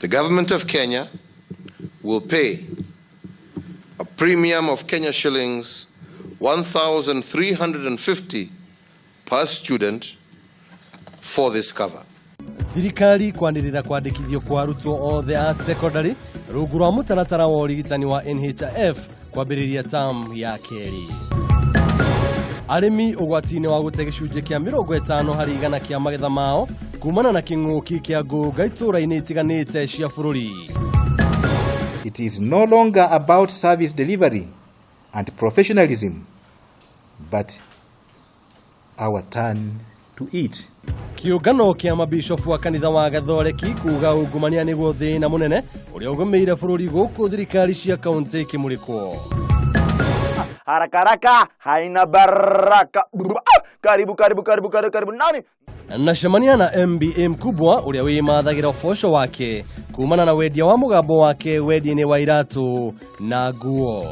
The government of Kenya will pay a premium of Kenya shillings 1,350 per student for this cover. Thirikari kwanĩrĩra kwandĩkithio kwa arutwo othe a secondary rungu rwa mũtaratara wa ũrigitani wa NHIF kwambĩrĩria term ya kerĩ. Arĩmi ũgwati-inĩ wa gũte gĩcunjĩ kĩa 50% kĩa magetha mao kumana na kĩng'ũki kĩa ngũnga itũũra-inĩ itiganĩte cia bũrũri. It is no longer about service delivery and professionalism, but our turn to eat. Kĩũngano kĩa mabishofu wa kanitha wa Gathoreki kuga ungumania nĩguo thĩna mũnene ũrĩa ũgũmĩire bũrũri gũkũ thirikari cia kaunti ikĩmũrĩkwo. Haraka haraka haina baraka. Ah, karibu karibu karibu karibu karibu nani? Nacemania na MBA mkubwa ũrĩa wĩmathagĩra ũboco wake kumana na wendia wa mũgambo wake wendia-inĩ wa iratũ na nguo.